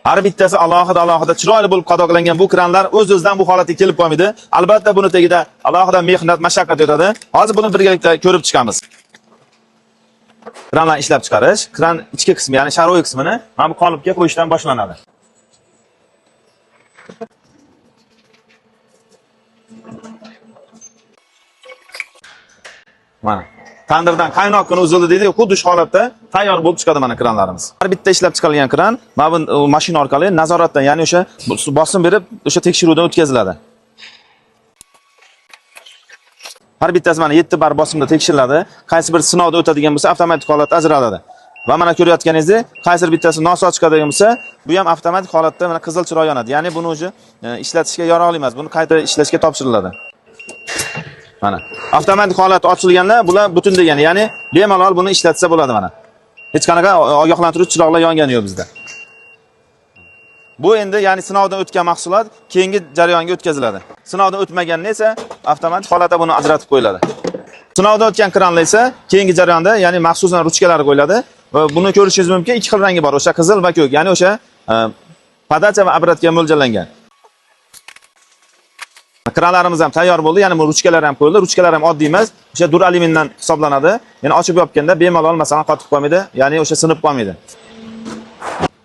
Har bittasi alohida alohida chiroyli bo'lib qadoqlangan bu kranlar o'z-o'zidan bu holatga kelib qolmaydi. Albatta buni tagida alohida mehnat, mashaqqat yotadi. Hozir buni birgalikda ko'rib chiqamiz. Kranlar ishlab chiqarish, kran ichki qismi, ya'ni sharoy qismini mana bu qolipga qo'yishdan boshlanadi. Mana tandirdan qaynoqqina uzildi deydi, xuddi shu holatda tayyor bo'lib chiqadi mana kranlarimiz. Har bitta ishlab chiqarilgan kran mana bu mashina orqali nazoratdan, ya'ni o'sha bosim berib, o'sha tekshiruvdan o'tkaziladi. Har bittasi mana 7 bar bosimda tekshiriladi. Qaysi bir sinovda o'tadigan bo'lsa, avtomatik holatda ajraladi. Va mana ko'rayotganingizdek, qaysi bir bittasi nosoz chiqadigan bo'lsa, bu ham avtomatik holatda mana qizil chiroq yonadi. Ya'ni buni уже ishlatishga yaroqli emas, buni qayta ishlashga topshiriladi. Mana avtomatik holat ochilganda bular butun degani, ya'ni bemalol buni ishlatsa bo'ladi mana. Hech qanaqa ogohlantiruvchi chiroqlar yongani yo'q bizda. Bu endi ya'ni sinovdan o'tgan mahsulot keyingi jarayonga o'tkaziladi. Sinovdan o'tmaganda esa avtomatik holatda buni ajratib qo'yiladi. Sinovdan o'tgan kranlar esa keyingi jarayonda, ya'ni maxsus ruchkalar qo'yiladi va buni ko'rishingiz mumkin, ikki xil rangi bor, o'sha qizil va ko'k, ya'ni o'sha podacha va обратка mo'ljallangan. Kranlarimiz ham tayyor bo'ldi, ya'ni bu ruchkalar ham qo'yildi. Ruchkalar ham oddiy emas, o'sha duralumindan hisoblanadi. Ya'ni ochib yopganda bemalol masalan qotib qolmaydi, ya'ni o'sha sinib qolmaydi.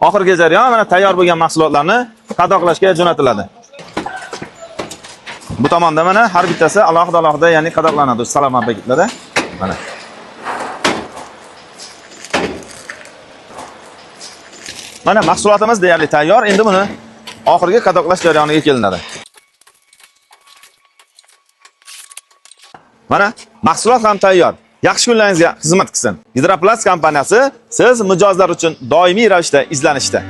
Oxirgi jarayon mana tayyor bo'lgan mahsulotlarni qadoqlashga jo'natiladi. Bu tomonda mana har bittasi alohida alohida, ya'ni qadoqlanadi salomon paketlarda. Mana. Mana mahsulotimiz deyarli tayyor. Endi buni oxirgi qadoqlash jarayoniga kelinadi. Mana mahsulot ham tayyor. Yaxshi kunlaringizga xizmat qilsin. Gidroplast kompaniyasi siz mijozlar uchun doimiy ravishda izlanishda.